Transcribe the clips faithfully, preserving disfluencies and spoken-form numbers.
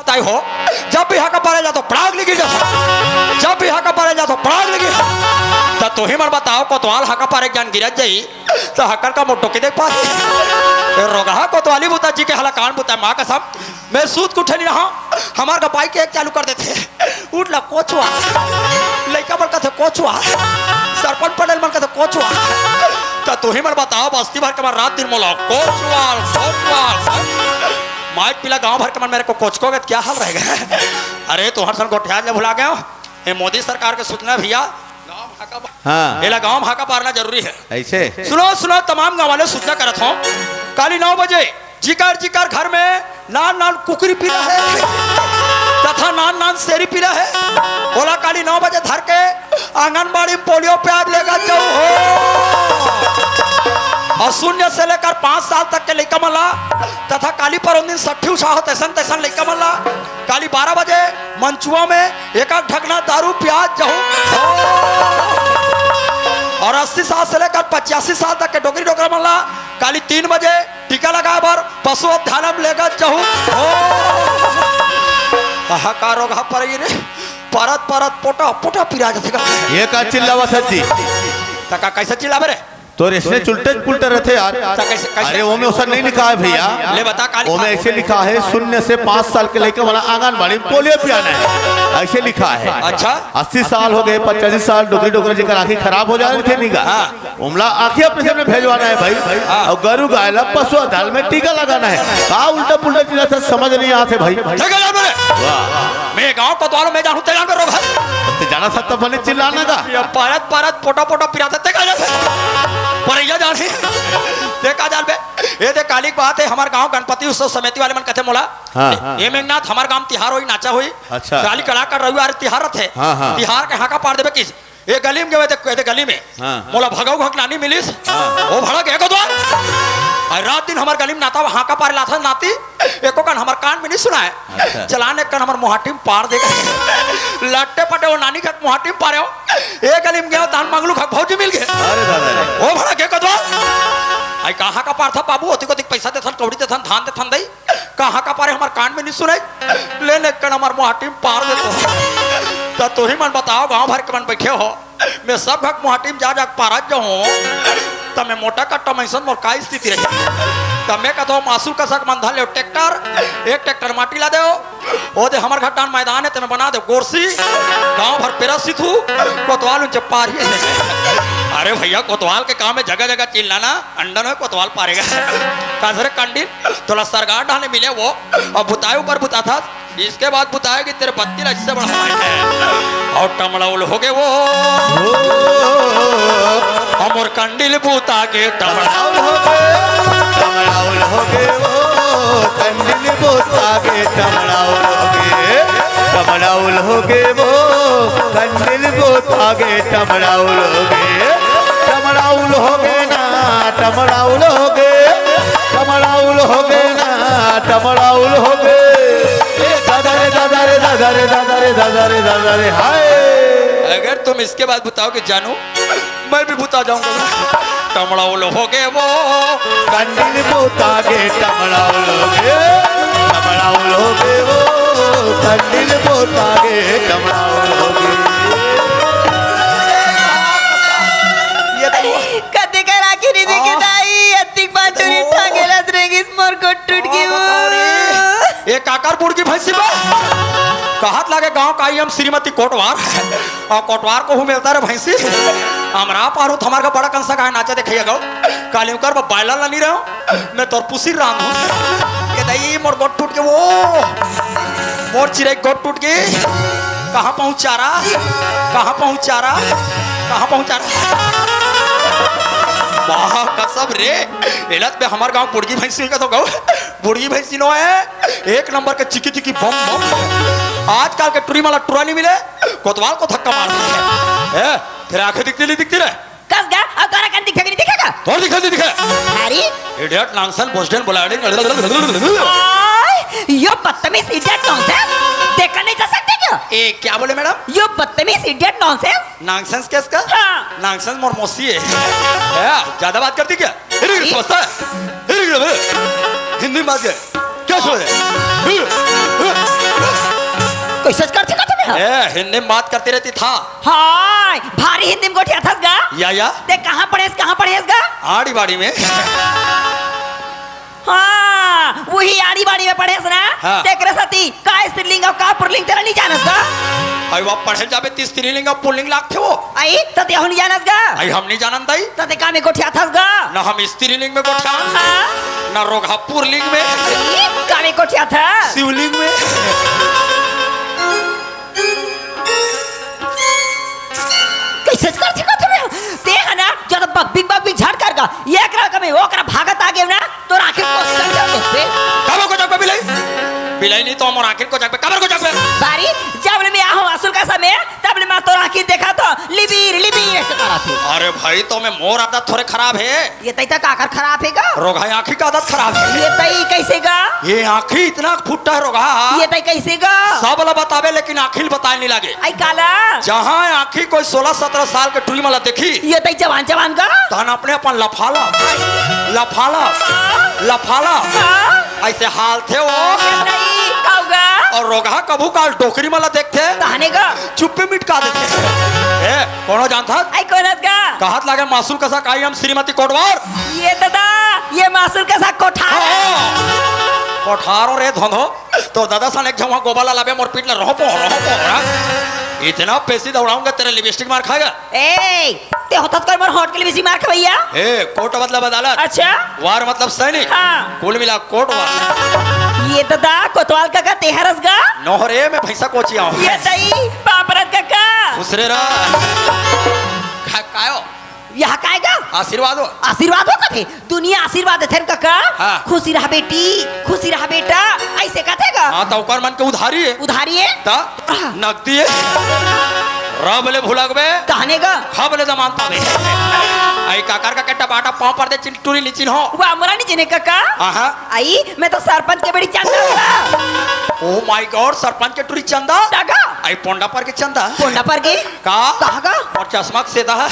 ताई हो, जब भी हाका पारे जाथों, पड़ाक ले गिर जाथों। जब भी हाका पारे जाथों, पड़ाक ले गिर। त तुही मन बताओ, कोतवाल हाका पारे जान गिरत जाही, त हकन का मोटो के देख पाही। ए, रोगहा कोतवाली बुता जी के हलाकान बुता, माँ कसम, मैं सूत के उठे नहीं रहा, हमार गपाई के एक चालू कर देथे। उठ ला कोचवा, लइका मन कथे कोचवा, सरपंच पटेल मन कथे कोचवा। त तुही मन बताओ, बस्ती भर के मन रात दिन मोला कोचवा, कोचवा। माइक पीला गांव भर के मन मेरे को कोचकोगे त क्या हाल रहेगा? अरे, तुहर सन गोठियात ले भुला गयो। ये मोदी सरकार के सूचना भैया, गांव हाका पा-, हाँ। एला गांव हाका पारना जरूरी है। ऐसे? सुनो, सुनो, तमाम गांव वाले सूचना करत हों, काली नौ बजे जिकर जिकर घर में नान नान कुकरी पीला है तथा नान नान सेरी पीला है, ओला काली नौ बजे धर के आंगनबाड़ी में पोलियो प्याब लेगा जाऊ हो। और शून्य से लेकर पाँच साल तक के लइका मन ला तथा काली परोन दिन सट्ठी उछाहो तैसन तैसन लइका मन ला काली बारह बजे मंचुआ में एक आध ढकना दारू पियात जाहू। और अस्सी साल से लेकर पचासी साल तक के डोकरी डोकरा मन ला काली तीन बजे टीका लगाए बर पशु अध्यालय में लेगत जाहू। हाहाकार रोगहा परई रे, परत परत पोटा पोटा पिरा जाथे का। ये का चिल्लावा सर जी? त का कैसे चिल्लाबे रे? तोर इसने चुलटे पुलटे रहथे यार। त कैसे, कैसे? अरे, ओमे ओसा नहीं लिखा है भैया। ले बता, का लिखा ओमे है? ऐसे लिखा है, शून्य से पाँच साल के लइका मन ला आंगनबाड़ी में पोलियो पियाना है, ऐसे लिखा है। अच्छा। अस्सी साल हो गए, पचासी साल, डोकरी डोकरा जेकर आँखी खराब हो जा रही थे निगा। हाँ। ओमला आँखी ऑपरेशन में भेजवाना है भाई। हाँ। और गरू गाय ला पशु अदालत में टीका लगाना है। का उल्टा पुल्टा चीज था, समझ नहीं आते भाई। ठीक है, जान मेरे। वाह। मैं गांव कोतवाल हूं, मैं जानू, ते जान मेरे भाई। ते जाना था तब मैंने चिल्लाना का। ये परत परत पोटा पोटा पिराते ते का जाते। पर ये जान ही। ते का जान बे। ये ते काली की बात है, हमारे गांव गणपति उत्सव समिति वाले मन कहते मोला। हाँ। ये मेघनाथ, हमारे गांव तिहार होई, नाचा होई। अच्छा। काली कलाकार रविवार तिहार रथे। हाँ, हाँ। तिहार के हाका पार देबे किस। ए गली में गए थे, गली में। हाँ। मोला भगाऊ घक नानी मिलिस। हाँ। ओ भड़क एको द्वार। अरे रात दिन हमार गली में नाता हाका पार लाथा नाती। एको कन हमार कान में नहीं सुनाए। अच्छा। चलाने कन हमार मुहाटी में पार दे। लट्टे पटे वो नानी घक मुहाटी में पारे हो। ए गली में गए धान मंगलू घक भौजी मिल गए। अरे दादा रे। ओ भड़क एको द्वार। आई कहाँ का पार था बाबू? ओतिक ओतिक पैसा देथन, कौड़ी देथन, धान देथन दई। कहाँ का पारे हमार कान में नहीं सुनाई। लेने कन हमार मुहाटी में पार देथो। त तुही मन बताओ, गांव भर के मन बैठे हो। मैं सब घक मुहाटी में जा, जा के पारत जाऊं, त मैं मोटा कट्टा मइसन मोर का स्थिति रही? त मैं कहता हूँ, मासुल कसक मन धर ले ट्रैक्टर, एक ट्रैक्टर माटी ला दे। ओ दे हमर घर डान मैदान है, तेमे बना दे गोरसी, गांव भर पेरा सिथू, कोतवाल उनचे पार ही नहीं। अरे भैया, कोतवाल के काम है जगह जगह चिल्लाना, अंडन है कोतवाल पारेगा। का सरे कंडील, तोला सरगार डाले मिले वो, और बुताए ऊपर बुता था, इसके बाद बताया कि तेरे बत्ती ला इससे बड़ा माइक है। और टमड़ौल हो गए वो। हमर कंडिल बूता के टमड़ौल हो गए। टमड़ौल हो गए वो। कंडिल बूता के टमड़ौल हो गए। टमड़ौल हो गए वो। कंडिल बूता के टमड़ौल हो गए। टमड़ौल हो गए ना, टमड़ौल हो गए। टमड़ौल हो गए ना, टमड़ौल हो गए। ए दादा रे, दादा रे, दादा रे, दादा रे, दादा रे, दादा रे, हाय। अगर तुम इसके बाद बताओ कि जानू, मैं भी बुता जाऊंगा। टमड़ौल हो गए वो। कंडिल बूता के टमड़ौल हो गए। टमड़ौल हो गए वो। कंडिल बूता के टमड़ौल हो गए। ये तो कते कर आखिरी देखे आ। दाई, अतिक बांसुरी ठागे लत रेंगिस मोर गोठ टूट गे। बताओ रे। ए काकर बुड़गी भैंसी बा? कहत लागे गांव का आई हम श्रीमती कोटवार। और कोटवार को हूँ मिलता रे भैंसी। हमरा पारू थमार का बड़ा कंसा गाय नाचा देखैया गौ। काली उकर बा बायलाल ला नहीं रहो। मैं तोर पुसी राम हूँ। ये दाई मोर गोठ टूट गे वो। मोर चिरई गोठ टूट गे। कहाँ पहुँचा रहा? कहाँ पहुँचा रहा? कहाँ पहुँचा रहा? वाह, कसम रे। एलत में हमार गांव बुड़गी भैंसी का तो गौ। बुड़गी भैंसी नो है। एक नंबर के चिकी चिकी बम बम। आजकल के टुरी माला टुरा नहीं मिले। कोतवाल को धक्का मार दे। ए, तेरे आंखें दिखती नहीं दिखती रे? कस गा, अब तोरा कन दिखे कि नहीं दिखे का? तोर दिखे नहीं दिखे? अरे? Idiot, nonsense, बोस्टन, बुलाड़ी। आय, यो बदतमीज idiot nonsense। देखा नहीं जा सकते क्या? ए, क्या बोले मैडम? यो बदतमीज idiot nonsense। Nonsense किसका? हाँ। Nonsense मोर मौसी है। ए, ज्यादा बात करती क्या? अरे, समझता है? अरे, हिंदी में बात कर। क्या समझ है? ऐसे करथे का तुम्हें? ए, हिंदी में बात करती रहती था। हाय, भारी हिंदी में गोठियाथस गा। या, या। ते कहाँ पढ़ेस, कहाँ पढ़ेस गा? आड़ी बाड़ी में। हाँ, वही आड़ी बाड़ी में पढ़ेस ना। हाँ। तेकरे सेती का स्त्रीलिंग अउ का पुरलिंग तेला नहीं जानस गा? अरे, वहाँ पढ़े जाबे त स्त्रीलिंग अउ पुरलिंग लागथे वो। आई, त तेहू नहीं जानस गा? आई, हम नहीं जानन दाई। त ते का में गोठियाथस गा? ना हम स्त्रीलिंग में गोठियान, हाँ। ना रोगहा पुरलिंग में। आई, का में गोठियाथस? शिवलिंग में। कैसे करथे का तुम्हें? ते है ना, जब बकबिक बकबिक झट कर गा, ये करा कमी, वो करा भागत आ गए ना, तोर आँखी कोचकबे। काबर कोचकबे बिलाई? बिलाई नहीं तो मोर आँखी कोचकबे। काबर कोचकबे? बारी, जब ले मैं आहूँ मासुल कसा में, तब ले मैं तोर आँखी देखा तो लिबीर, लिबीर ऐसे करा थी। अरे भाई, तो मैं मोर आदत थोड़े खराब है। ये तई तक आकर खराब है गा? रोगहा आँखी का आदत खराब है। ये तई कैसे गा? ये आँखी इतना फुट्टा है रोगहा। ये तई कैसे गा? सब ला बतावे, लेकिन आँखी ल बताए नहीं लागे। आई काला? जहाँ आँखी कोई सोलह सत्रह साल के टुरी मन ला देखी, ये तई जवान जवान गा? तहन अपने अपन लफाला, लफाला, लफाला, हाँ? ऐसे हालथे वो। ये तई काऊ गा? अउ रोगहा कभू काल डोकरी मन ला देखथे, तहने गा? चुप्पे मिटका देथे। ए, कोनो जानथस? आई कोनस गा? कहत लागे मासुल कसा काई हम श्रीमती कोटवार। ये दादा, ये मासुल कसा कोठार। हाँ। कोठारो रे धोंधो। तोर दादा सन एक झन गोबर ला लाबे, मोर पीठ ला रोह पोह, रोह पोह, हाँ। इतना पेसी दौड़ाऊंगा, तेरा लिपस्टिक मार खाएगा। ए, ते होतस कोई मोर होंठ के लिपस्टिक मार खवैया? ए, कोट मतलब अदालत। अच्छा। वार मतलब सैनिक। हाँ। कुल मिला कोट वार। ये दादा, कोतवाल काका ते हरस गा? नोहरे में भैंसा कोचिया हूँ। ये तई, पापरत काका। खुसरे रहा। का-, कायो? यह काय गा? आशीर्वाद हो। आशीर्वाद हो कथे? दुनिया आशीर्वाद देथे न काका। हाँ। खुशी रहा बेटी, खुशी रहा बेटा, ऐसे कथे गा। हाँ, त ओकर मन के उधारी है। उधारी है? त हाँ। नकदी है। रब ले भुलकबे। तहने गा। खब ले दमान पाबे। आई काकर का कट्टा बाटा पाँव पर दे चिन-, टुरी नी चिन्हो। वा मोला नी चिने काका। आहा। आई, मैं तो सरपंच के बेटी चंदा हूँ। Oh my God, सरपंच के टुरी चंदा? काका। आई पोंडा पर के चंदा? पोंडा पर के? का? कहाँ का? मोर चश्मा के सेदा है।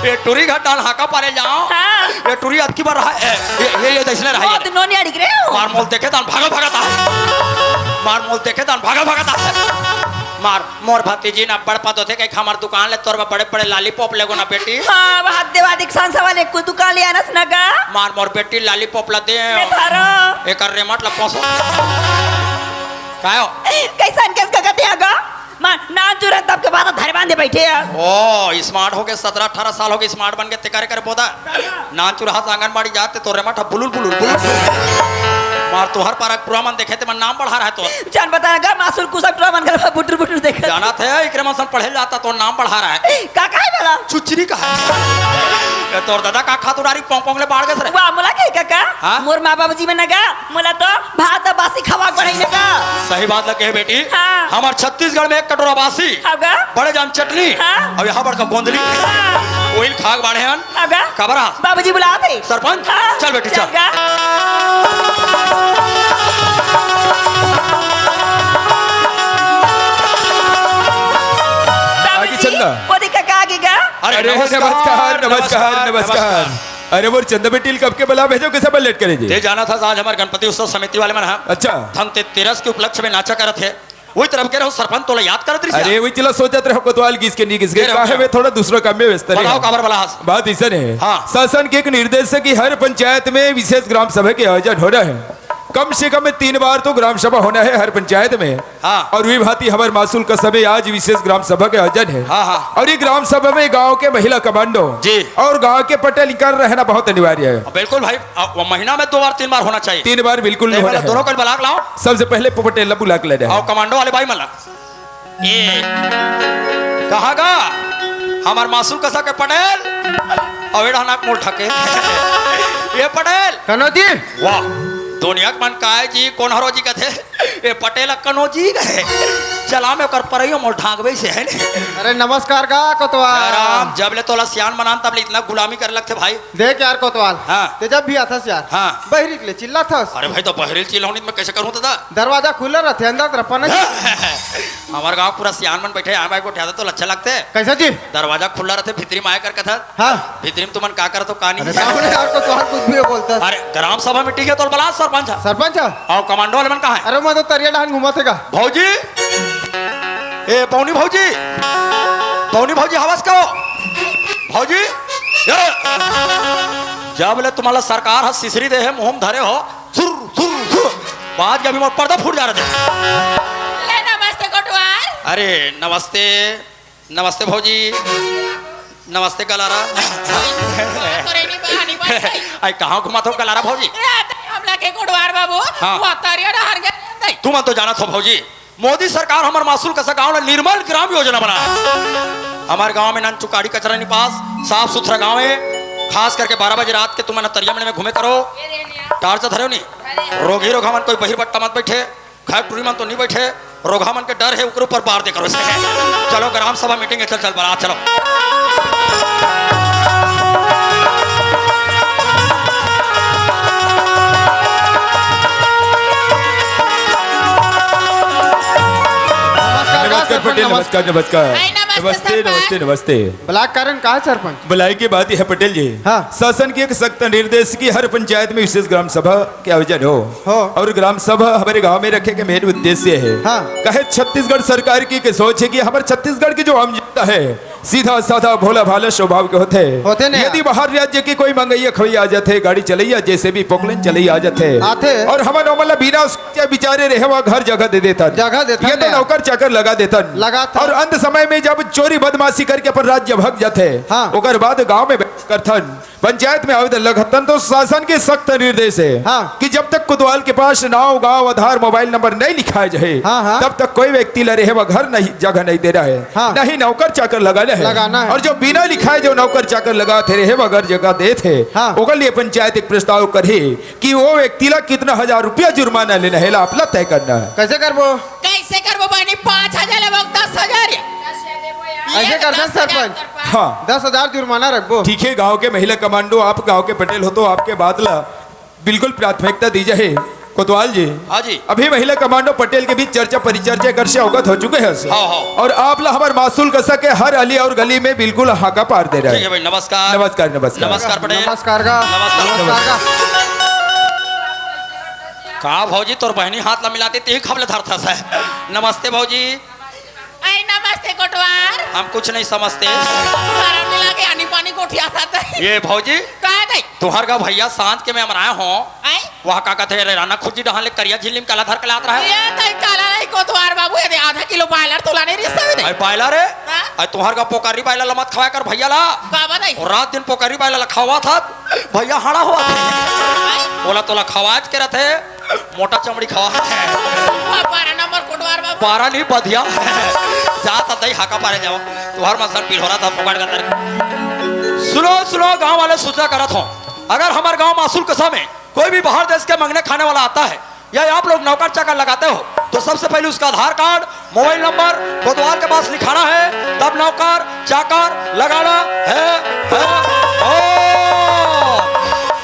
ये टुरी घर डाल हाका पारे जाओ। हाँ। ये टुरी अतकी बार रहा है। ये, ये, ये दैसने रहा है। बहुत नोनी अड़िक रहे हो। मार मोल देखे तान भागा भागा ता। मार मोल देखे तान भागा भागा ता। मार मोर भतीजी ना बड़ पद होथे, कहीं हमर दुकान ले तोर बर बड़े बड़े लॉलीपॉप लेगो ना बेटी। हाँ, वहाँ देवादिक सांसा वाले को दुकान ले आनस ना गा। मार मोर बेटी लॉलीपॉप ला दे। मैं थारा। एकर रेमट ला पोसो। कायो? कैसन केस का कते आगा? मार नान चुरन तब के बाद धरे बांधे बैठे है। ओ, स्मार्ट हो गए, सत्रह अठारह साल हो गए, स्मार्ट बन के ते करे करे बोदा। नान चुरहा से आंगनबाड़ी जाते तो रेमट बुलुल बुलुल बुलुल। मार तोहर पारा टुरा मन देखे ते मन नाम बढ़ा रहा है तो। जान बता ना गा, मासुल कुसम टुरा मन कर बुटुर बुटुर देखे। जाना थे, इकरे मन सन पढ़े जाता तो नाम बढ़ा रहा है। का काहे वाला? चुचरी का है। ये तोर दादा का खातुरारी पोंग पोंग ले बाढ़ गए रे। वाह, मोला के काका? हाँ? मोर माँ बाबूजी में ना गा, मोला तो भात अउ बासी खवा के बढ़ाई ना गा। सही बात लगे है बेटी। हाँ। हमार छत्तीसगढ़ में एक कटोरा बासी, हाँ गा। बड़े जान चटनी, हाँ। अब यहाँ बड़का गोंदली। हाँ। वही खाक बाढ़े हन। हाँ गा। काबर? बाबूजी बुलात हे। सरपंच? हाँ। चल बेटी, चल। चल गा। बाबूजी, चंदा। वो देख काका आगे गा। अरे, अरे, नमस्कार, नमस्कार, नमस्कार, नमस्कार, नमस्कार। नमस्कार। अरे, वो चंदा बेटी ल कब के बला भेजो, कैसे बल लेट करे जी? ते जाना था, आज हमारे गणपति उत्सव समिति वाले मन, हाँ। अच्छा। धनतेरस के उपलक्ष्य में नाचा करत हे। वही तरफ कह रहे हो सरपंच, तोला याद करत रही। अरे, वही चला सोचत रहे हो, कोतवाल किसके नहीं किसके, कह रहे हो काहे क्या? मैं थोड़ा दूसरा काम में व्यस्त रहे बताओ, हूँ। काबर बला हस? बात ऐसा नहीं है। हाँ। शासन के एक निर्देश है कि हर पंचायत में विशेष ग्राम सभा के आयोजन हो रहा है। कम से कम तीन बार तो ग्राम सभा होना है हर पंचायत में। हाँ। और वी भांति हमारे मासुल का समय आज विशेष ग्राम सभा के आयोजन है। हाँ, हाँ। और ये ग्राम सभा में गांव के महिला कमांडो जी। और गांव के पटेल इकर रहना बहुत अनिवार्य है। बिल्कुल भाई, अ, वो महीना में दो बार, तीन बार होना चाहिए। तीन बार बिल्कुल नहीं, होना मतलब है। दोनों को बला के लाओ। सबसे पहले पटेल ला बुला के ले रहे हैं। और कमांडो वाले भाई मन ला। ए, कहाँ गा? हमार मासुल कसा के पटेल? अउ एड़ा नाक मोल ठके। ये पटेल। कनो जी? वाह, दुनिया के मन काय जी, कोन हरो जी कथे? ए पटेल कनो जी गए। चला में ओकर परइयो मोल ढांकबे से है ने। अरे नमस्कार गा कोतवाल। राम, जब ले तोला सियान बनान तब ले इतना गुलामी करे लगथे भाई। देख यार कोतवाल, हाँ। ते जब भी आथस यार, हाँ। बहिरी के ले चिल्लाथस। अरे भाई, तो बहिरी ले चिल्लाऊं नहीं तो मैं कैसे करूं दादा? दरवाजा खुला रहथे, अंदर तरफ आना जी। हमार गांव पूरा सियान मन बैठे, आए बाय गोठियाथे तो अच्छा लगथे। कैसे जी? दरवाजा खुला रहथे, भीतरी में आए कर कथा। हाँ। भीतरी में तुमन का करत हो, का नहीं? अरे सामने यार कोतवाल कुछ भी बोलता है। अरे ग्राम सभा मीटिंग है तो बला सरपंच है। सरपंच है? और कमांडो वाले मन कहाँ है? अरे मैं तो तरिया डहान घूमत हे गा। भौजी, ए, पौनी भौजी, पौनी भौजी, हवस का हो? भौजी, ए, जब ले तुम्हारा सरकार ह सिसरी दे हे, मुंह म धरे हो, सुर, सुर, सुर, बाज के अभी मोर पर्दा फूट जा रहा है। ले नमस्ते कोटवार। अरे, नमस्ते, नमस्ते भौजी, नमस्ते कलारा। करे नहीं बहानी बात है। आई, कहाँ घुमात हो कलारा भौजी? ए, हमला के कोटवार बाबू, हाँ। वो तरिया डहर गए नहीं। तुमन तो जानत हो भौजी, मोदी सरकार हमर मासूल कसा गांव ला निर्मल ग्राम योजना बनाए। हमर गांव में नन चुकाड़ी कचरा निपास, साफ सुथरा गांव है। खास करके बारह बजे रात के तुमन तरिया में घूमे करो, टार्च धरे नहीं, रोगी रोगा मन कोई बहिर बट्टा मत बैठे, खाए टूरी मन तो नहीं बैठे, रोगा मन के डर है, ओकर ऊपर बार दे करो से। चलो ग्राम सभा मीटिंग है, चल चल बरात चलो। नमस्कार, नमस्कार सरपंच, पटेल, नमस्कार। नमस्कार, नमस्कार। हाय, नमस्ते, नमस्ते, सरपंच। नमस्ते, नमस्ते। ब्लॉक कारण का है सरपंच? बुलाई की बात यह है पटेल जी। हाँ। शासन की एक सख्त निर्देश की हर पंचायत में विशेष ग्राम सभा के आयोजन हो। हो। और ग्राम सभा हमारे गांव में रखे के मेन उद्देश्य है। हाँ। कहे छत्तीसगढ़ सरकार की एक सोच है कि हमारे छत्तीसगढ़ की जो आम जनता है, सीधा साधा भोला भाला स्वभाव के होथे। होथे ने यदि यार। बाहर राज्य के कोई मंगैया खवैया आ जाथे, गाड़ी चलैया, जैसे भी पोकलेन चलैया आ जाथे। आथे। और हमन ओमन ला बिना सोचे बिचारे रहे हुआ घर जगह दे देथन। जगह देथन ये तो ने यार। नौकर चाकर लगा देथन। लगाथन। और अंत समय में जब चोरी बदमाशी करके अपन राज्य भग जाथे, हाँ। ओकर बाद गांव में बैठ करथन, पंचायत में आवेदन लगाथन तो शासन के सख्त निर्देश है हाँ। कि जब तक कोतवाल के पास नाव, गांव, आधार, मोबाइल नंबर नहीं लिखाए जाए, हाँ, हाँ। तब तक कोई व्यक्ति ला रहे बर घर नहीं, जगह नहीं देना है, हाँ। नहीं नौकर चाकर लगाना है। लगाना है। और जो बिना लिखाए जो नौकर चाकर लगाथे रहे बर घर जगह देथे, हाँ। ओकर लिए पंचायत एक प्रस्ताव करही कि वो व्यक्ति ला कितना हजार रुपया जुर्माना लेना है, ला आप ला तय करना है। कैसे करबो? कैसे करबो बहनी? पाँच हजार लेबो, दस हजार? ऐसे करथन सरपंच। हाँ। दस हजार जुर्माना रखबो। ठीक है, गांव के महिला कमांडो, आप गांव के पटेल हो तो आपके बात ला बिल्कुल प्राथमिकता दी जाए। कोतवाल जी, हाँ जी। अभी महिला कमांडो पटेल के बीच चर्चा परिचर्चा कर से अवगत हो चुके हैं। हाँ, हाँ। और आप ला हमारे मासूल कसा के हर अली और गली में बिल्कुल हाका पार दे रहे ठीक है हैं। भाई, नमस्कार। नमस्कार, नमस्कार। नमस्कार पटेल। नमस्कार का। नमस्कार। नमस्कार का। का भौजी, तोर बहनी हाथ ला मिलाते ते खबले धरता है। नमस्ते भौजी। ऐ नमस्ते कोटवार। हम कुछ नहीं समझते। सारा मिला के आनी पानी गोठिया साथ है। ये भौजी, का दे? तुहर का भैया सांझ के मैं हमराए हो। ऐ? वह का कहते रे, राना खुजी डहान ले करिया झिल्ली में काला धर के लात रहा है। ये तई काला नहीं कोटवार बाबू, ये दे आधा किलो बायलर तोला नहीं रिश्ता भी दे। ऐ बायलर है? हाँ? ऐ तुहर का पोकारी बायलर ला मत खवाया कर भैया ला। का बताई? और रात दिन पोकारी बायलर ला खवा था, भैया हाड़ा हुआ था। ऐ? बोला तोला खवाज के रहते। मोटा चमड़ी खवा। बारह नंबर कोटवार बाबू। बारह नहीं बधिया। जा त दई हाका पारे जाओ। तुहार मन सन पीढ़ोरा था पुकार कर। सुनो, सुनो, गांव वाले सूचना करत हो, अगर हमार गांव मासूल कसा में कोई भी बाहर देश के मंगने खाने वाला आता है या आप लोग नौकर चाकर लगाते हो, तो सबसे पहले उसका आधार कार्ड, मोबाइल नंबर कोतवाल के पास लिखाना है, तब नौकर चाकर लगाना है, है। ओ!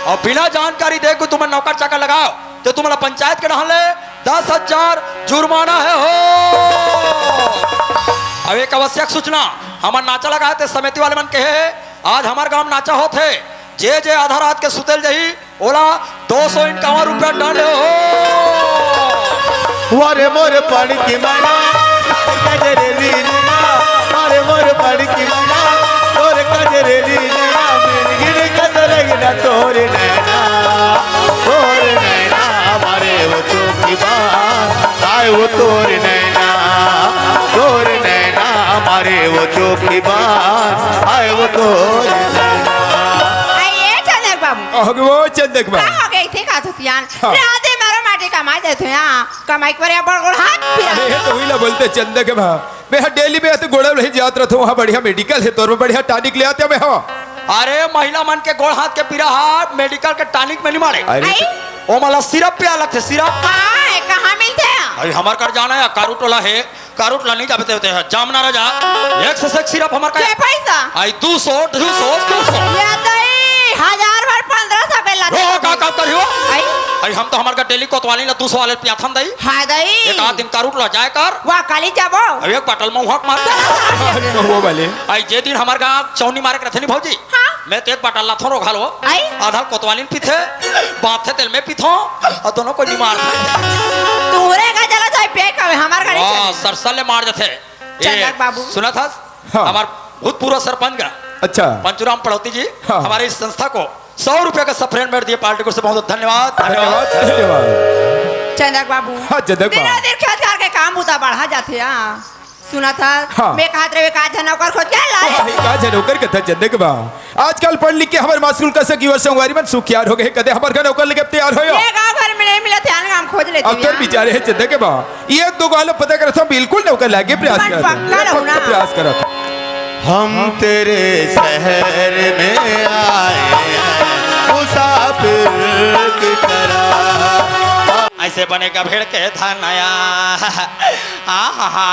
और बिना जानकारी दे कोई तुम्हें नौकर चाकर लगाओ, तो तुम्हारा पंचायत के डहान ले दस हजार जुर्माना है हो। अब एक आवश्यक सूचना, हमार नाचा लगाए थे समिति वाले मन कहे, आज हमार गांव नाचा होत है, जे जे आधा रात के सुतेल जही, ओला दो सौ इक्यावन रुपया दंड हो। वारे मोर पड़ की मैना, कजरेली नैना, वारे मोर पड़ की मैना, तोर कजरेली नैना, मिनगिन कतरंग ना तोर नैना, तोर नैना, मारे वो चौकी बार, आए वो तोर नैना, तोर नैना, मारे वो चौकी बार, आए वो तोर नैना। आइए चंदक बाबू। अहो, वो चंदक बाबू। का हो गई थी का धुतियान? हाँ। राधे मारो माटी कमाई देत हो यहाँ। कमाई के बारे बड़ गोड़ हाथ फिरा। अरे, तो वही ला बोलते चंदक बा। मैं हा डेली में तो गोड़ा नहीं जात रहता हूँ, वहाँ बढ़िया मेडिकल है, तोर में बढ़िया टॉनिक ले आते मैं, हाँ। अरे, महिला मन के गोड़ हाथ के पीरा हा मेडिकल के टॉनिक में नहीं मारे। अरे, आई? तो ओ मला सिरप पे अलग थे, सिरप। हाँ, ये कहाँ मिलते हैं? अरे, हमार कर जाना है, कारू टोला है, कारू टोला नहीं जाते होते हैं, जामना राजा, एक से एक सिरप हमार का। के पैसा? आई, दो सौ, दो सौ, दो सौ। ये तो ई हजार भर पन्द्रह सौ के लाते। ओ, का, का करियो? आई? आई, हम तो हमार का डेली कोतवाली ला दो सौ वाले पियाथन दई। हाँ दई। एक आध दिन कारू टोला जाए कर। वाह, काली जाबो। अब एक बाटल में हुक मार दे। वो वाले। आई, जे दिन हमार का चौनी मारे के रहते नहीं भौजी। हाँ। मैं तो एक बाटल लाथों रोघा लो। आई? आधा कोतवालीन पीथे, बाथे तेल में पीथों, और दोनों को नहीं मार। तोरे का जला जाए पे का हमार गाड़ी वाह, सरसर ले मार देथे। ए, चंदक बाबू। सुनत हस? हाँ। हमार भूतपूर्व सरपंच का अच्छा। पंचूराम पड़ौती जी हाँ। हमारे इस संस्था को सौ रुपया का सप्रेम भेंट दिए पार्टी को, से बहुत बहुत धन्यवाद। धन्यवाद, धन्यवाद। चंदक बाबू। हाँ, चंदक बाबू। दिन खेत खार के काम बुता बढ़ा जाथे, हाँ। सुनत हस? हाँ। मैं कहत रहे, का झन ओकर खोज के ला ले। वाह, का झन ओकर कथा चंदक बा। आजकल पढ़ लिख के हमर मासूम कस के युवा संगवारी मन सुखियार हो गए, कदे हमर घर ओकर लेके तैयार हो। ये गाँव भर में नहीं मिलत हे, आन गाँव खोज लेते अब तोर हैं। बिचारे हे चंदक बा। एक दू गालो पता करत हूँ, बिल्कुल नौकर लागे प्रयास मन करत हूँ। पक्का रहू ना। प्रयास करत हूँ। हम तेरे शहर में आए हैं मुसाफिर की तरह। ऐसे बने गभेड़ के धनया। आहा।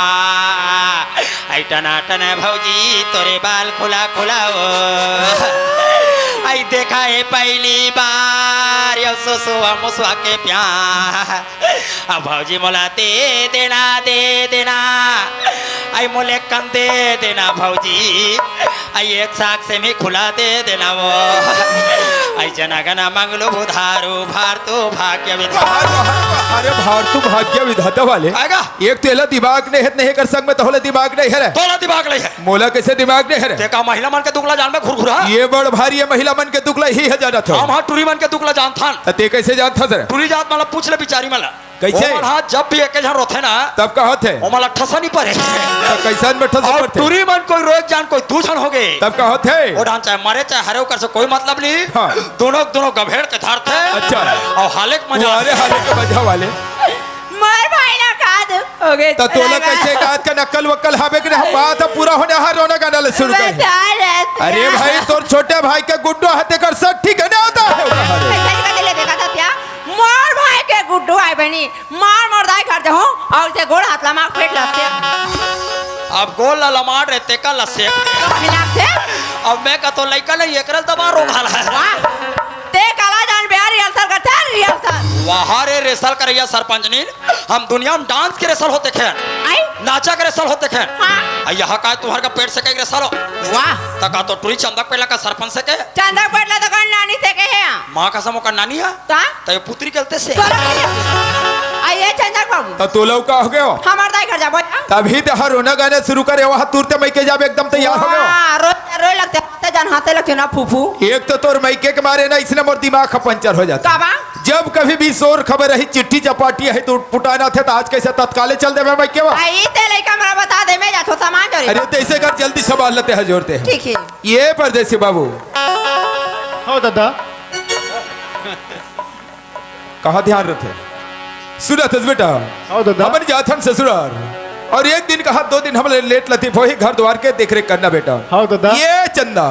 आई टनाटन भौजी तोरे बाल खुला खुला ओ। आई देखा हे पहली बार यो सुसुआ मुसुआ के प्यार। अब भौजी मोला दे देना, दे देना। आई मोले कन दे देना भौजी। आई एक साग से मी खुला दे देना वो। आई जना गना मंगलू बुधारू भारतू भाग्य विधाता। अरे भारतू भाग्य विधाता वाले। आएगा? एक तो एला दिमाग नहीं है, नहीं कर संग में तोला दिमाग नहीं है रे। तोला दिमाग नहीं है। मोला कैसे दिमाग नहीं है रे? देखा महिला मन के दुखला जान में घुरघुरा। ये बड़ भारी है महिला मन के दुखला ही है जानत हो। हम हाँ टूरी मन के दुखला जानथन। त ते कैसे जानत हस रे? टूरी जात मतलब पूछ ले बिचारी मन ला। कैसे? ओमन हा जब भी एक झन रोथे ना, तब का होथे? ओमन ला ठसा नहीं परे। तो कैसन में ठसा और पड़थे? टूरी मन कोई रोए जान कोई दू झन हो गए। तब का होथे? वो डान चाहे मरे चाहे हरे ओकर से कोई मतलब नहीं। हाँ। दोनों, दोनों गभेड़ के धरथे। अच्छा। और हाले के मजा। अरे हाले के मजा वाले। मोर भाई ना का दू हो गए। तो तोला कैसे काट के नकल वकल हावे के हम बात अब पूरा होने हर रोना गाना ले शुरू कर। बता रहे थे। अरे भाई तोर छोटे भाई के गुड्डो हते कर सब ठीक है ना होता है। कैसे निकल ले देखा था क्या? मोर भाई के गुड्डो आए बनी। मार मोर दाई घर जाहूं और इसे गोड़ हाथ ला मार पेट लपटे। अब गोड़ ला लमार रे, तेका लसे। कहीं लपटे? अब मैं का तो लइका नहीं, एकरल दबा रोग हाला है। वाह। ते काला जान बे, rehearsal करथे, rehearsal। वाह रे, rehearsal करैया सरपंचनी, हम दुनिया में dance के rehearsal होते खेन। आई? नाचा के rehearsal होते खेन। हाँ। आ, यहाँ का तुम्हार का पेट से कई rehearsal हो? वाह। तका तो टूरी चंदक पेला का सरपंच से के? चंदक पेला तो कौन नानी से के है? माँ कसम ओकर नानी है? ता? त ये पुत्री गलते से। तोरा के आ ये चंदक बाबू। त तोला का हो गयो? हमार दाई घर जाबो। तभी ते हर रोना गाना शुरू करे, वहाँ तुरते मइके जाबे एकदम तैयार हो गयो। वाह, रो, रो लगते, हाथे जान हाथे लगते ना फूफू। एक तो तोर मइके के मारे ना, इसने मोर दिमाग का पंचर हो जाता। काबा? जब कभी भी शोर खबर रही, चिट्ठी चपाटी है, तो पुटाना थे, तो आज कैसे तत्काले चल देबे मइके वा? आई ते लइका हमरा बता दे, मैं जाथो सामान जोरे। अरे, तैसे कर, जल्दी संभाल लेते हैं, जोरते हैं। ठीक है। ये परदेसी बाबू। हो दादा। कहाँ ध्यान रथे? सुनत हस बेटा? हाँ दादा। हमन जाथन ससुरार। और एक दिन कहा, दो दिन हमन late लतीफ होही, घर द्वार के देख रेख करना बेटा। हाँ दादा। ये चंदा।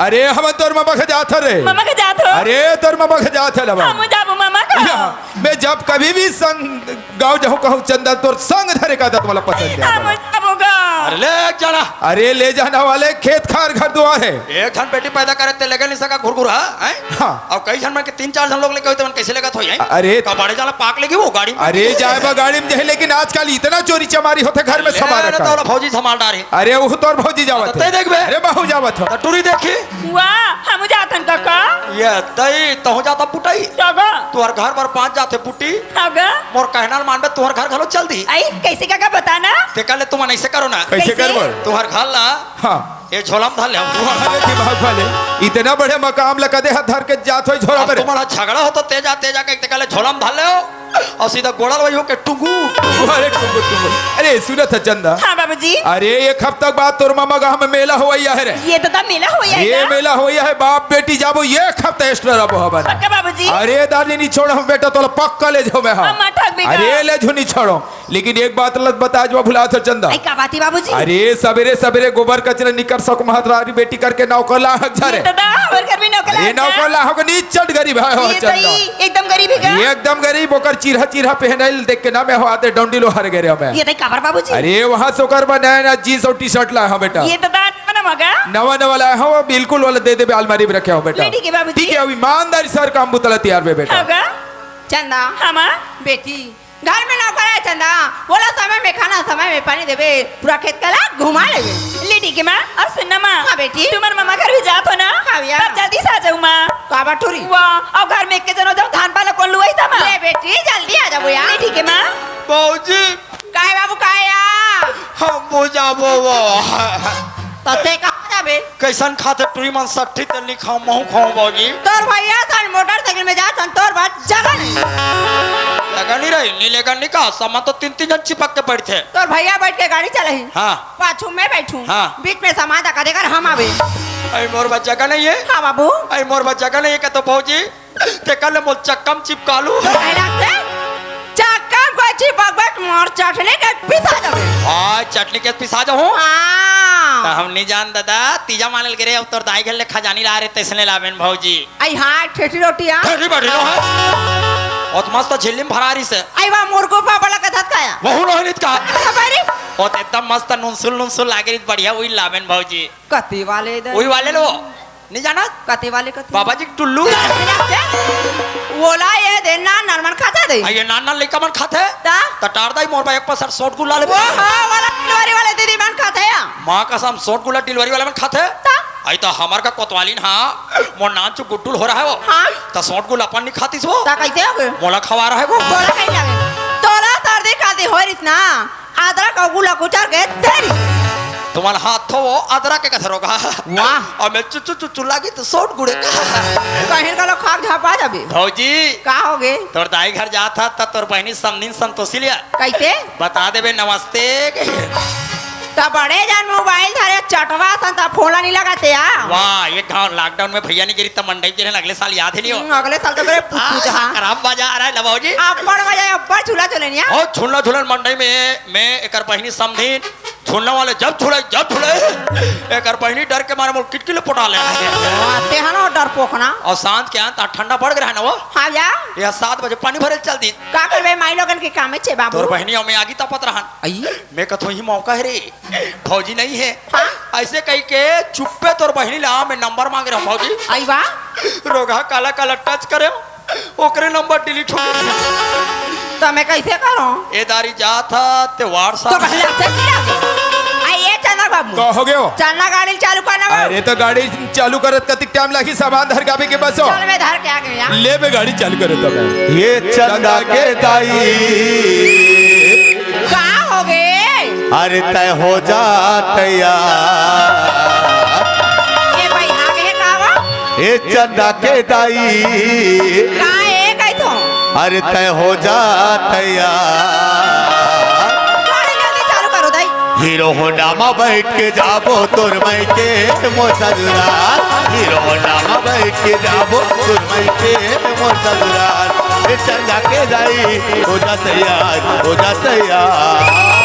अरे हमन तोर ममा के जाथन रे। ममा के जाथो? अरे तोर ममा के जाथन रे बाबा। हम जाबो ममा का। या, मैं जब कभी भी संग गाँव जाहूँ कहूँ चंदा तोर संग धरे का दत वाला पसंद है हाँ, बाबा। हम जाबो गा। अरे ले जाना। अरे ले जाना वाले खेत खार घर दुआर है। एक झन बेटी पैदा करे ते लेगे नहीं सका घुरघुरा, हैं? हाँ। और कई झन मन के तीन चार झन लोग लेके होते मन कैसे लेगत होई, हैं? अरे। कबाड़े जाला पाक लेगी वो गाड़ी में। अरे जाए बा गाड़ी में जाए, लेकिन आजकल इतना चोरी चमारी होते घर में अरे, सामान अरे, रखा। तो भौजी संभाल डारे। अरे वो तोर भौजी जावत तो है। तै देख बे। अरे बहू जावत हो। तो टूरी देखी। वाह, हम जातन काका। ये तई तहु जाता पुटाई। काका। तुहर घर बर पाँच जाते पुटी। काका। मोर कहना ल मानबे, तुहर घर घलो चल दी। आई, कैसे काका बता ना? ते कहले तुमन ऐसे करो ना। कैसे कैसे? करबो? तुहर घर ला हाँ। ये झोला में धर ले। अरे दिमाग वाले, इतना बड़े मकाम ला कदे हाथ धर के जात होई झोला अब में रे? तुम्हारा झगड़ा हो तो तेजा तेजा के ते कहले झोला में धर ले हो। और सीधा गोड़ल वही हो के टुंगू। अरे टुंगू, टुंगू। अरे सुनत है चंदा। हाँ बाबूजी। अरे एक हफ्ता के बाद तोर मामा गाँव में मेला होवैया है रे। ये तो तब मेला होवैया है ये ना? मेला होवैया है, बाप बेटी जाबो एक हफ्ता extra रहो हवन। पक्का बाबूजी। अरे दादी नहीं छोड़ हम बेटा तोला पक्का ले जाओ मैं हाँ। अम्मा ठग भी अरे का? ले झो नहीं छोड़ो। लेकिन एक बात लत बता जो भुला था चंदा। आई का बात है बाबूजी? अरे सबेरे सबेरे गोबर कचरा निकर सक महतरारी बेटी करके नौकर लाहक जा रे। ये तो दा, हमर घर में नौकर अरे लाहक जा। नौकर लाहक नीचट गरीब है हो ये तो चंदा। ई एकदम गरीब है का? ये एकदम गरीब ओकर चीरहा चीरहा पहनाइल देख के ना मैं हो आते डंडी लो हर गए रे मैं। ये तो काबर बाबूजी? अरे वहाँ से ओकर बर नया नया jeans और T-shirt लाया हूँ बेटा। ये तो दा नवा नवा का? नवा नवा लाया हूँ, बिल्कुल वाला दे देबे अलमारी में रखे हो बेटा। ले ठीक है बाबूजी। ठीक है, अब ईमानदारी सर काम बुतला तैयार बे बेटा। होगा? चंदा। हाँ माँ। बेटी। घर में नौकर है चंदा, बोला समय में खाना, समय में पानी देबे, पूरा खेत कला घुमा लेबे। ले ठीक है माँ, और सुन ना माँ। हाँ बेटी। तुम्हार मामा घर भी जात हो ना? हाँ भैया। तब जल्दी से आ जाओ माँ। काबर टूरी? वाह, और घर में एक के जन हो जाओ, धान पाला कौन लुआई था माँ? ले बेटी, जल्दी आ जाओ यार। ले ठीक है माँ। बाबूजी। काय बाबू, काय हो जाबो वो। त ते कहाँ जाबे? कइसन खाथे टुरी मन सट्ठी, ते नी खाओं, महूँ खाओं भौजी। तोर भैया सन मोटरसाइकिल में जात सन, तोर बर जगह नहीं। जगह नहीं रही, नी लेगा नी का, सामान तो तीन तीन जन चिपक के बैठथे। तोर भैया बैठ के गाड़ी चलाही। हाँ। पाछू मैं बैठूं। हाँ। बीच में सामान तक देकर हम आबे। अई मोर बर जगह नहीं है। हाँ बाबू। अई मोर बर जगह नहीं है का तो भौजी? तेकर ले मोर चक्का म चिपका लू। काहे लागथे? चक्का म कोई चिपकबे त मोर चटनी के पिसा जाबे। हाँ, चटनी के पिसा जाहूँ। हाँ। त हम नी जान दादा, तीजा माने लगे रे, अब तोर दाई घर ले खजानी ला रे, तइसने लाबेन भौजी। अई हाँ, ठेठी रोटी आ। ठेठी बैठी लो है। ओत मस्त झिल्ली म भरा रहिसे। अई वाह, मुरगू पापड़ ला कथत काया। वहू नहीं नित का। अरे बाबा रे। ओत एकदम मस्त नुनसुल नुनसुल लागे रहिस, बढ़िया उही लाबेन भौजी। कति वाले दे? उही वाले लो। नहीं जानत? कते वाले कते? बाबा जी के टुल्लू। ओला ये दे, नान नान मन खाथे दे। आ, ये नान नान लइका मन खाथे। ता? त टार दाई मोर बा एक पसर सोट गुला ले। ओ हो, वाला डिलीवरी वाले दीदी मन खाथे या? माँ कसम, सोट गुला डिलीवरी वाला मन खाथे। ता? अई त हमर का कोतवालिन हा, मोर नान चु गुड्डुल हो रहा है वो। हाँ। त सोट गुला अपन नहीं खातिस वो। ता कैसे हो गए? मोला खवा रहा है वो। तोला कहीं लगे? तोला सर्दी खांसी हो रहिस ना। अदरक अउ गुला कुचर के तेरी। तुम्हारा हाथ थो वो अदरक के कथे रोगा। वाह। अउ मैं चुचु चुचु लागी त सोट गुड़े का। कहीं का लो खाक झापा जाबे। भौजी। का हो गे? तोर दाई घर जात हा त तोर बहिनी समधिन संतोषी लिया। कैसे? बता देबे नमस्ते। त बड़े जान मोबाइल धरे चटवा सन त फोन ला नहीं लगाते आ। वाह, ये गाँव लॉकडाउन में भैया नहीं गिरी त मंडई गिरे अगले साल याद ही नहीं हो। हम्म, अगले साल तो मेरे आ, पूछा। खराब मजा आ रहा है ला भौजी। अब्बड़ मजा, अब्बड़ झूला झूले निया। ओ, झूलना झूलन मंडई में मैं एकर बहिनी समधिन झूलना वाले जब झूले, जब झूले, एकर बहिनी डर के मारे मोर किटकिले पोटा ले। वाह, तेहनो डर पोखना। अउ सांझ के आन त ठंडा बढ़ गया है ना वो। हाँ जा। ये सात बजे पानी भरे चल दी। का करबे, माई लोगन के कामे छे बाबू। तोर बहिनी अउ मैं आगी तपत रहन। आई? मैं कथो ही मौका है रे, भौजी नहीं है। हाँ? ऐसे कही के चुप्पे तोर बहिनी ला मैं नंबर मांग रहा हूँ भौजी। आई वाह। रोगहा काला काला टच करे, ओकरे नंबर डिलीट हो गया। त मैं कैसे करूं? ए दारी जात हा ते तो WhatsApp। पहले से किया। आ ये चंदन बाबू। का हो गयो? चलना गाड़ी चालू करना बाबू। अरे त गाड़ी चालू करत कतिक टाइम लागी, सामान धर के आबे के बस हो। चल मैं धर के आ गया। ले बे गाड़ी चालू करत हूँ मैं। ये चंदा के दाई। का हो गे? अरे तय हो जा तैयार। ए भाई, आ गए का वो? ए चंदा के दाई। का ए कही तो? अरे तय हो जा तैयार। गाड़ी जल्दी चालू करो दाई। हीरो होंडा मा बैठ के जाबो तोर मायके मोर ससुराल। हीरो होंडा मा बैठ के जाबो तोर मायके मोर ससुराल। ए चंदा के दाई, हो जा तैयार, हो जा तैयार।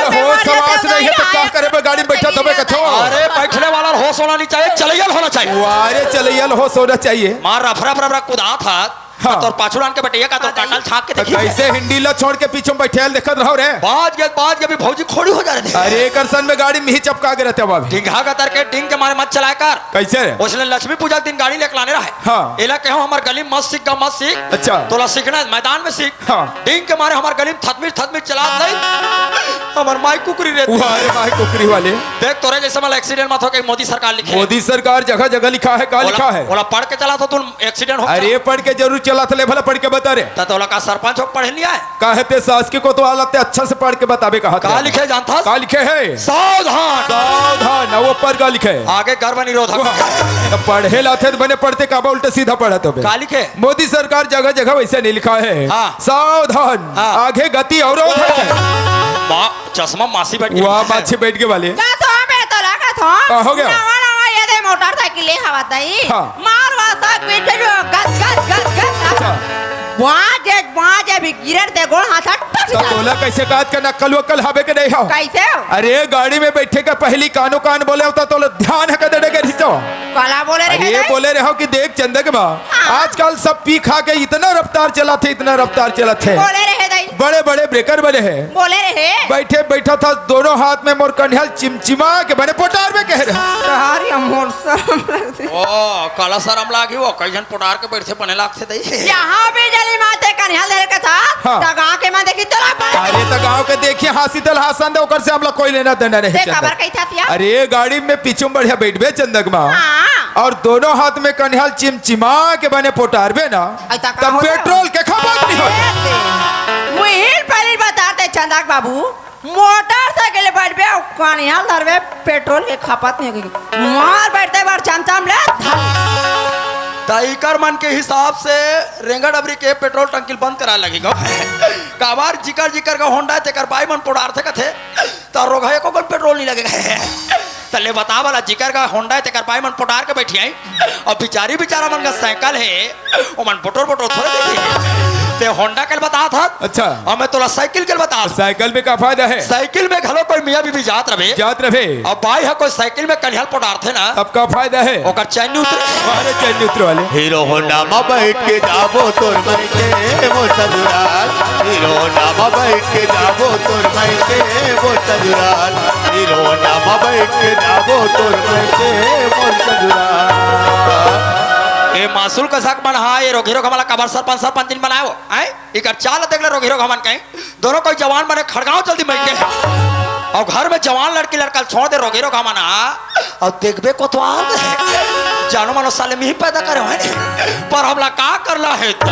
होश हवास नहीं है तो का करे बे, गाड़ी में बैठा तबे कथो। अरे बैठने वाला होश होना नहीं चाहिए, चलैया ल होना चाहिए। वाह रे, चलैया ल होश होना चाहिए। मार रफरा रफरा कुदात हा। हाँ। तोर पाछू लान के बटैया का तोर काटल छाप के त देखी। कैसे हिंडी ला छोड़ के पीछे में बैठे देखत रहो रे? बाज गे, बाज गे, अभी भौजी खोड़ी हो जा रहे थे। अरे एकर सन में गाड़ी में ही चपका के रहते बाबी। डिंगा का तर के डिंग के मारे मत चलाया कर। कैसे रे? उसने लक्ष्मी पूजा के दिन गाड़ी लेके लाने रहे। हाँ। एला कहो हमार गली में मत सीख गा, मत सीख। अच्छा। तोला सीखना है मैदान में सीख। हाँ। डिंग के मारे हमार गली में थतमीर थतमीर चलात नहीं। हमार माई कुकरी रहती। वाह रे माई कुकरी वाले। देख तोरे जैसे मला एक्सीडेंट मत हो के मोदी सरकार लिखे। मोदी सरकार जगह जगह लिखा है, का ओला, लिखा है? ओला पढ़ के चला तो तू एक्सीडेंट हो अरे गया। पढ़ के जरूर चला था, ले भला पढ़ के बता रे। त तोला का सरपंच हो पढ़े नहीं आए? का है ते सास के कोतवाल ते अच्छा से पढ़ के बताबे कहा का थे। लिखे जानथस? का लिखे है? सावधान। सावधान, ना वो पर का लिखे है? आगे गर्भ निरोधक। वाह, त पढ़े लाथे त बने पढ़ते काबा उल्टे सीधा पढ़त होबे। का लिखे? मोदी सरकार जगह जगह वैसे नहीं लिखा है। हाँ। सावधान, हाँ। आगे गति अवरोधक है। माँ, चश्मा मासी बैठ के वाह, लिखा है। मासी बैठ के वाले। का तो हमें तो लगा था। का हो गया? नवा नवा ये दे मोटरसाइकिल ले हवा तई। हाँ। मार वासा पीछे जो गस गस गस गस। अच्छा। बाजे बाजे भी गिरर दे गोड़ हाथ टच त जा। तोला कैसे काट के नक्कल वक्कल हवे के नहीं हो? कैसे हो? अरे गाड़ी में बैठे के पहली कानो कान बोले होता तोला ध्यान है कदे डगे रिचो। काला बोले रहे अरे दाई? बोले रहो कि देख चंदक बा, हाँ। आजकल सब पी खा के इतना रफ्तार चलाथे, इतना रफ्तार चलाथे। बोले रहे दाई। बड़े बड़े ब्रेकर बने हैं। बोले रहे। बैठे बैठा था दोनों हाथ में मोर कन्हल चिमचिमा के बने पोटार में कह रहे। सारी मोर शर्म लगती। ओ, काला शर्म लागी वो, कई जन पोटार के बैठे बने लागथे दाई। जहाँ भी जली माते कन्हल धर के था, हाँ। त गाँव के मन देखी तोला पड़। अरे त गाँव के देखिए हाँसी तल हाँसन दे, ओकर से हमला कोई लेना देना नहीं ते चंदक। खबर कही था तिया? अरे गाड़ी में पीछू में बढ़िया बैठबे चंदक माँ। हाँ। और दोनों हाथ में कन्हल चिमचिमा के बने पोटारबे ना, ऐसा का तब होता? पेट्रोल के खपत नहीं होता। ए दे। मुहिल पहली बता दे चंदक बाबू, मोटरसाइकिल ले बैठबे अउ कनिहा धरबे, पेट्रोल के खपत नहीं होगी। मार बैठते बार चमचम ले। त इकर मन के हिसाब से रेंगा डबरी के पेट्रोल टंकी ल बंद करा लगी गो। काबर जिकर जिकर का होंडा हे, तेकर बाई मन पोटारथे कथे, त रोगहा एको कन पेट्रोल नहीं लगेगा। त ले बता वाला, जिकर का होंडा हे, तेकर बाई मन पोटार के बैठी आई, अउ बिचारी बिचारा मन का साइकिल हे, ओमन बोटोर बोटोर थोड़े देखे। ते होंडा के ल बतात हस। अच्छा। अउ मैं तोला साइकिल के ल बतात हस। साइकिल में का फायदा हे? साइकिल में घलो कोई मियाँ बीबी जात रहे। जात रहे। अउ बाई ह कोई साइकिल में कनिहा ल पोटारथे ना। तब का फायदा हे? ओकर चैन नहीं उतरे। अरे चैन नहीं उतरे वाले। हीरो होंडा में बैठ के जाबो तोर मइके मोर ससुराल। हीरो होंडा में बैठ के जाबो तोर मइके मोर ससुराल। हीरो होंडा में बैठ के जाबो तोर मइके मोर ससुराल। ए मासूल कसाक मन हा, ए रोगही रोगहा मन ला काबर सरपंच सरपंचिन बनाए हो? आय? इकर चाल देख ले रोगही रोगहा मन कहीं। दोनों कोई जवान बने खड़गांव चल दी मइके। अउ घर में जवान लड़की लड़का ल छोड़ दे रोगही रोगहा मन हा। अउ देखबे कोतवाल। जानो मानो साले में ही पैदा करे हो, है नहीं? पर हमला का करना हे तब?